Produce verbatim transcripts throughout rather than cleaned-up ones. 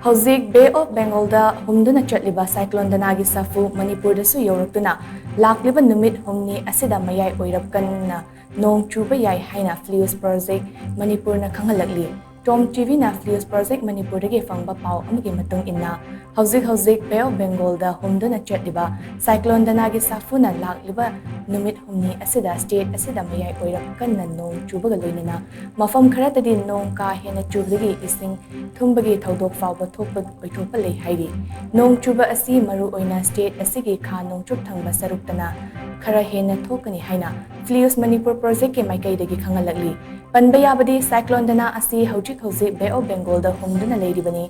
ꯍꯧꯖꯤꯛ Bay of ꯕꯦꯡꯒꯣꯜꯗ ꯍꯨꯝꯗꯨꯅ ꯆꯠꯂꯤꯕ cyclone ꯗꯅꯥꯒꯤ ꯁꯥꯐꯨ ꯃꯅꯤꯄꯨꯔꯗꯁꯨ ꯌꯧꯔꯛꯇꯨꯅ ꯂꯥꯛꯂꯤꯕ ꯅꯨꯃꯤꯠ ꯍꯨꯝꯅꯤ ꯑꯁꯤꯗ ꯃꯌꯥꯏ ꯑꯣꯏꯔꯞ ꯀꯟꯅ ꯅꯣꯡ ꯆꯨꯕ ꯌꯥꯏ ꯍꯥꯏꯅ ꯐ꯭ꯂꯤꯌꯨꯁ ꯄ꯭ꯔꯣꯖꯦꯛ ꯃꯅꯤꯄꯨꯔꯅ ꯈꯪꯍꯜꯂꯛꯂꯤ꯫ ꯇꯣꯝ ꯇꯤꯚꯤꯅ ꯐ꯭ꯂꯤꯌꯨꯁ ꯄ꯭ꯔꯣꯖꯦꯛ ꯃꯅꯤꯄꯨꯔꯗꯒꯤ ꯐꯪꯕ ꯄꯥꯎ ꯑꯃꯒꯤ ꯃꯇꯨꯡ ꯏꯟꯅ, ꯍꯧꯖꯤꯛ ꯍꯧꯖꯤꯛ ꯕꯦ ꯑꯣꯐ ꯕꯦꯡꯒꯣꯜꯗ ꯍꯨꯝꯗꯨꯅ ꯆꯠꯂꯤꯕ ꯁꯥꯏꯀ꯭ꯂꯣꯟ ꯗꯅꯥꯒꯤ ꯁꯥꯐꯨꯅ ꯂꯥꯛꯂꯤꯕ ꯅꯨꯃꯤꯠ ꯍꯨꯝꯅꯤ ꯑꯁꯤꯗ ꯁ꯭ꯇꯦꯠ ꯑꯁꯤꯗ ꯃꯌꯥꯏ ꯑꯣꯏꯔꯞ ꯀꯟꯅ ꯅꯣꯡ ꯆꯨꯕꯒ ꯂꯣꯏꯅꯅ ꯃꯐꯝ ꯈꯔꯗꯗꯤ ꯅꯣꯡ ꯀꯥ ꯍꯦꯟꯅ ꯆꯨꯕꯗꯒꯤ ꯏꯁꯤꯡ ꯊꯨꯝꯕꯒꯤ ꯊꯧꯗꯣꯛ ꯐꯥꯎꯕ ꯊꯣꯛꯄ ꯑꯣꯏꯊꯣꯛꯄ ꯂꯩ ꯍꯥꯏꯔꯤ꯫ ꯅꯣꯡ ꯆꯨꯕ ꯑꯁꯤ ꯃꯔꯨ ꯑꯣꯏꯅ ꯁ꯭ꯇꯦꯠ ꯑꯁꯤꯒꯤ ꯈꯥ ꯅꯣꯡꯆꯨꯞ ꯊꯪꯕ ꯁꯔꯨꯛꯇꯅ ꯈꯔ ꯍꯦꯟꯅ ꯊꯣꯛꯀꯅꯤ ꯍꯥꯏꯅ ꯐ꯭ꯂꯤꯌꯨꯁ ꯃꯅꯤꯄꯨꯔ ꯄ꯭ꯔꯣꯖꯦꯛꯀꯤ ꯃꯥꯏꯀꯩꯗꯒꯤ ꯈꯪꯍꯜꯂꯛꯂꯤ꯫ ꯄꯟꯕ ꯌꯥꯕꯗꯤ ꯁꯥꯏꯀ꯭ꯂꯣꯟ ꯗꯅꯥ ꯑꯁꯤ ꯍꯧꯖꯤꯛ ꯍꯧꯖꯤꯛ ꯕꯦ ꯑꯣꯐ ꯕꯦꯡꯒꯣꯜꯗ ꯍꯨꯝꯗꯨꯅ ꯂꯩꯔꯤꯕꯅꯤ꯫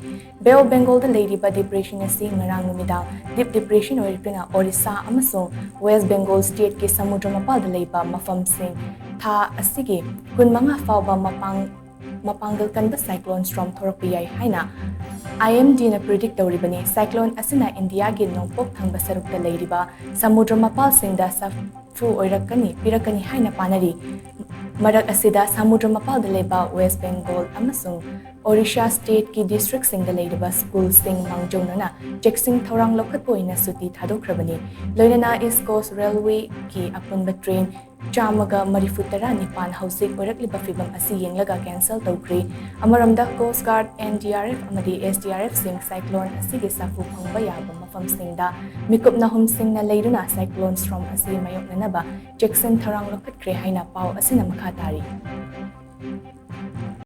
ꯕꯦ ꯑꯣꯐ ꯕꯦꯡꯒꯣꯜꯗ ꯂꯩꯔꯤꯕ ꯗꯤꯄ꯭ꯔꯦꯁꯟ ꯑꯁꯤ ꯉꯔꯥꯡ ꯅꯨꯃꯤꯗꯥꯡ ꯗꯤꯞ ꯗꯤꯄ꯭ꯔꯦꯁꯟ ꯑꯣꯏꯔꯛꯇꯨꯅ ꯑꯣꯔꯤꯁꯥ ꯑꯃꯁꯨꯡ ꯋꯦꯁ ꯕꯦꯡꯒꯣꯜ ꯁ꯭ꯇꯦꯠꯀꯤ ꯁꯃꯨꯗ꯭ꯔ ꯃꯄꯥꯜꯗ ꯂꯩꯕ ꯃꯐꯝꯁꯤꯡ ꯊꯥ ꯑꯁꯤꯒꯤ ꯀꯨꯟꯃꯉꯥ ꯐꯥꯎꯕ ꯃꯄꯥꯡ ꯃꯄꯥꯡꯒꯜ ꯀꯟꯕ ꯁꯥꯏꯀ꯭ꯂꯣꯟ ꯁ꯭ꯇꯣꯔꯝ ꯊꯣꯔꯛꯄ ꯌꯥꯏ ꯍꯥꯏꯅ ꯑꯥꯏ ꯑꯦꯝ ꯗꯤꯅ ꯄ꯭ꯔꯤꯗꯤꯛ ꯇꯧꯔꯤꯕꯅꯤ꯫ ꯁꯥꯏꯀ꯭ꯂꯣꯟ ꯑꯁꯤꯅ ꯏꯟꯗꯤꯌꯥꯒꯤ ꯅꯣꯡꯄꯣꯛ ꯊꯪꯕ ꯁꯔꯨꯛꯇ ꯂꯩꯔꯤꯕ ꯁꯃꯨꯗ꯭ꯔ ꯃꯄꯥꯜꯁꯤꯡꯗ ꯁꯥꯐꯨ ꯑꯣꯏꯔꯛꯀꯅꯤ, ꯄꯤꯔꯛꯀꯅꯤ ꯍꯥꯏꯅ ꯄꯥꯅꯔꯤ꯫ ꯃꯔꯛ ꯑꯁꯤꯗ ꯁꯃꯨꯗ꯭ꯔ ꯃꯄꯥꯜꯗ ꯂꯩꯕ ꯋꯦꯁ ꯕꯦꯡꯒꯣꯜ ꯑꯃꯁꯨꯡ ꯑꯣꯔꯤꯁꯥ ꯁ꯭ꯇꯦꯠꯀꯤ ꯗꯤꯁꯇ꯭ꯔꯤꯛꯁꯤꯡꯗ ꯂꯩꯔꯤꯕ ꯁ꯭ꯀꯨꯜꯁꯤꯡ ꯃꯥꯡꯖꯧꯅꯅ ꯆꯦꯛꯁꯤꯟ ꯊꯧꯔꯥꯡ ꯂꯧꯈꯠꯄ ꯑꯣꯏꯅ ꯁꯨꯇꯤ ꯊꯥꯗꯣꯛꯈ꯭ꯔꯕꯅꯤ꯫ ꯂꯣꯏꯅꯅ ꯏꯁ ꯀꯣꯁ ꯔꯦꯜꯋꯦꯒꯤ ꯑꯄꯨꯟꯕ ꯇ꯭ꯔꯦꯟ ꯆꯥꯝꯃꯒ ꯃꯔꯤꯐꯨ ꯇꯔꯥ ꯅꯤꯄꯥꯟ ꯍꯧꯖꯤꯛ ꯑꯣꯏꯔꯛꯂꯤꯕ ꯐꯤꯕꯝ ꯑꯁꯤ ꯌꯦꯡꯂꯒ ꯀꯦꯟꯁꯦꯜ ꯇꯧꯈ꯭ꯔꯦ꯫ ꯑꯃꯔꯣꯝꯗ ꯀꯣꯁ ꯒꯥꯔꯗ, ꯑꯦꯟ ꯗꯤ ꯑꯥꯔ ꯑꯦꯐ ꯑꯃꯗꯤ ꯑꯦꯁ ꯗꯤ ꯑꯥꯔ ꯑꯦꯐꯁꯤꯡ ꯁꯥꯏꯀ꯭ꯂꯣꯟ ꯑꯁꯤꯒꯤ ꯁꯥꯐꯨ ꯐꯪꯕ ꯌꯥꯕ ꯃꯐꯝꯁꯤꯡꯗ ꯃꯤꯀꯨꯞ ꯅꯍꯨꯝꯁꯤꯡꯅ ꯂꯩꯗꯨꯅ ꯁꯥꯏꯀ꯭ꯂꯣꯟ ꯁ꯭ꯇꯣꯔꯝ ꯑꯁꯤ ꯃꯥꯌꯣꯛꯅꯅꯕ ꯆꯦꯛꯁꯤꯟ ꯊꯧꯔꯥꯡ ꯂꯧꯈꯠꯈ꯭ꯔꯦ ꯍꯥꯏꯅ ꯄꯥꯎ ꯑꯁꯤꯅ ꯃꯈꯥ ꯇꯥꯔꯤ꯫